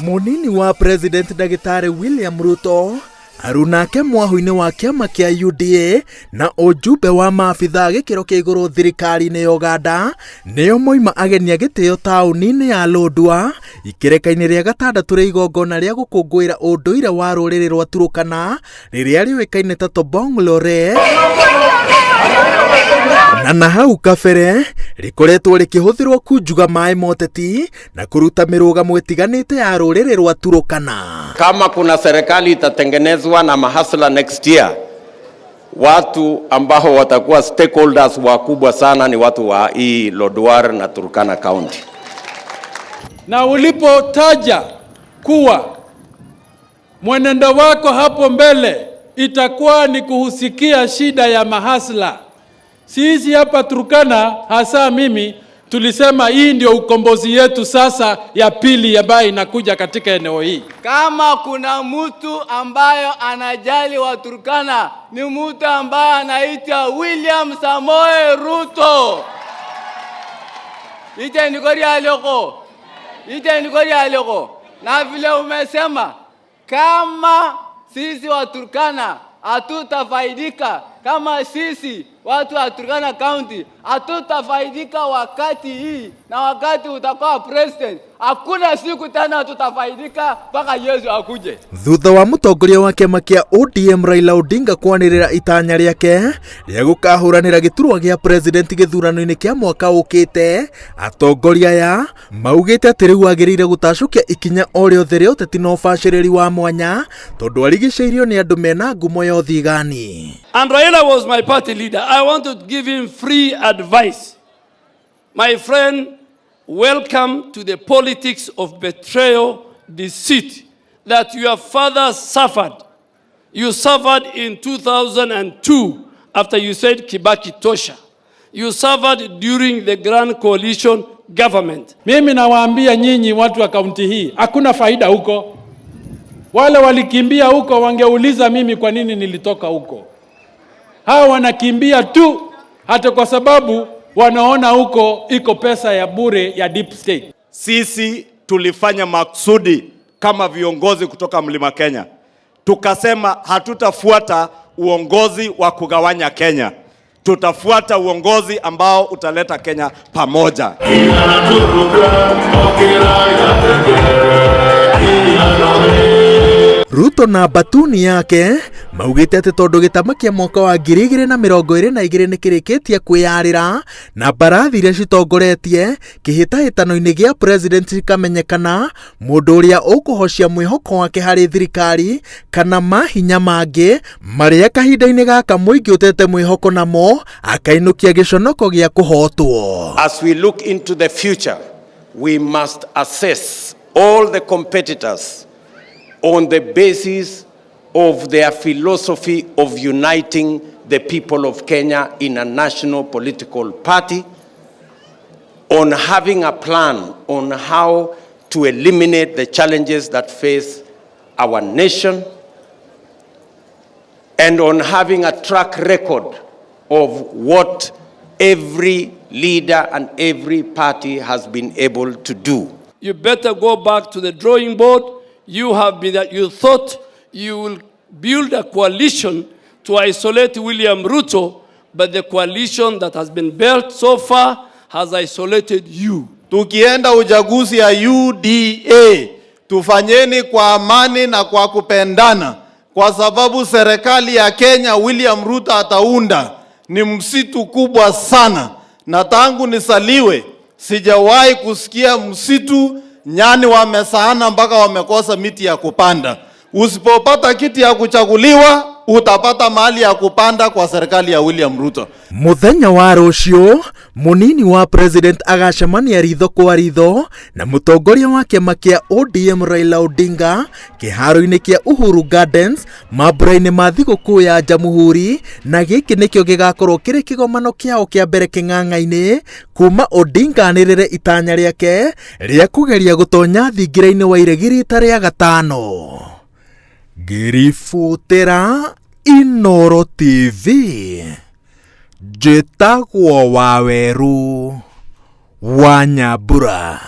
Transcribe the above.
Munini wa President Ndagĩtarĩ William Ruto arunake mwahu-inĩ wa kĩama kĩa UDA na ũjumbe wa maabitha gĩkĩro kĩa igũrũ thirikari-inĩ ya Uganda nĩo moima ageni a gĩtĩo taũni-inĩ ya Lodwar ikereka-inĩ rĩa gatandatũ rĩa igongona rĩa gũkũngũĩra ũndũire wa rũrĩrĩ rwa Turkana rĩrĩa rĩũĩkaine ta Tobong Lore na hau kabere rĩkoretwo rĩkĩhũthĩrwo kunjuga maĩ moteti na kũruta mĩrũgamo ĩtiganĩte ya rũrĩrĩ rwa Turkana. Kama kuna serikali itatengenezwa na mahasla next year, watu ambao watakuwa stakeholders wakubwa sana ni watu wa hii Lodwar na Turkana County. Na ulipotaja kuwa mwenendo wako hapo mbele itakuwa ni kuhusikia shida ya mahasla, sisi hapa Turkana, hasa mimi, tulisema hii ndio ukombozi yetu sasa ya pili ambayo inakuja katika eneo hii. Kama kuna mtu ambayo anajali Waturkana ni mtu ambaye anaitwa William Samoei Ruto. Ite nikori aloko. Ite nikori aloko. Na vile umesema kama sisi Waturkana hatutafaidika, kama sisi watu wa Turkana County hatutafaidika wakati hii na wakati utakuwa president, hakuna siku tena tutafaidika mpaka Yesu akuje. Thutha wa mũtongoria wa kĩama kĩa ODM Raila Odinga kwanĩrĩra itanya rĩake rĩa gũkahũranĩra gĩturwa gĩa president gĩthurano-inĩ kĩa mwaka ũkĩte, atongoria aya maugĩte atĩ rĩu agĩrĩire gũtacũkia ikinya o rĩothe rĩa ũteti na ũbacĩrĩri wa mwanya tondũ arigicĩirio nĩ andũ mena ngumo ya ũthigani. And Raila was my party leader. I want to give him free advice. My friend, welcome to the politics of betrayal, deceit that your father suffered. You suffered in 2002 after you said Kibaki Tosha. You suffered during the Grand Coalition government. Mimi nawaambia nyinyi watu wa kaunti hii, hakuna faida huko. Wale walikimbia huko wangeuliza mimi kwa nini nilitoka huko. Hawa wanakimbia tu hata kwa sababu wanaona huko iko pesa ya bure ya deep state. Sisi tulifanya maksudi kama viongozi kutoka Mlima Kenya, tukasema hatutafuata uongozi wa kugawanya Kenya, tutafuata uongozi ambao utaleta Kenya pamoja. Ruto na batuni yake maugĩte atĩ tondũ gĩtama kĩa mwaka wa 2022 nĩ kĩrĩkĩtie kwĩyarĩra na mbarathi iria citongoretie kĩhĩtahĩtano-inĩ gĩa president cikamenyekana mũndũ ũrĩa ũkũhocia mwĩhoko wake harĩ thirikari kana mahinya mangĩ marĩa kahinda-inĩ gaka mũingĩ ũtete mwĩhoko namo akainũkia gĩconoko gĩa kũhotwo. As we look into the future, we must assess all the competitors on the basis of their philosophy of uniting the people of Kenya in a national political party, on having a plan on how to eliminate the challenges that face our nation, and on having a track record of what every leader and every party has been able to do. You better go back to the drawing board. You have been that you thought you will build a coalition to isolate William Ruto, but the coalition that has been built so far has isolated you. Tukienda uchaguzi ya UDA tufanyeni kwa amani na kwa kupendana, kwa sababu serikali ya Kenya William Ruto ataunda ni msitu kubwa sana, na tangu nisaliwe sijawahi kusikia msitu nyani wamesaana mpaka wamekosa miti ya kupanda. Usipopata kiti ya kuchaguliwa utapata mahali ya kupanda kwa serikali ya William Ruto. Muthenya wa rũciũ mũnini wa president agacemania ritho kwa ritho na mũtongoria wa kĩama kĩa ODM Raila Odinga kĩharo-inĩ kĩa Uhuru Gardens mambura-inĩ ma thigũkũ ya Jamhuri, na gĩkĩ nĩkĩo gĩgakorwo kĩrĩ kĩgomano kĩao kĩa mbere kĩng'ang'a-inĩ kuma Odinga anĩrĩre itanya rĩake rĩa kũgeria gũtonya thingira-inĩ wa iregi rita rĩa gatano. Ngĩribotera Inooro TV njĩtagwo Wawerũ wa Nyambura.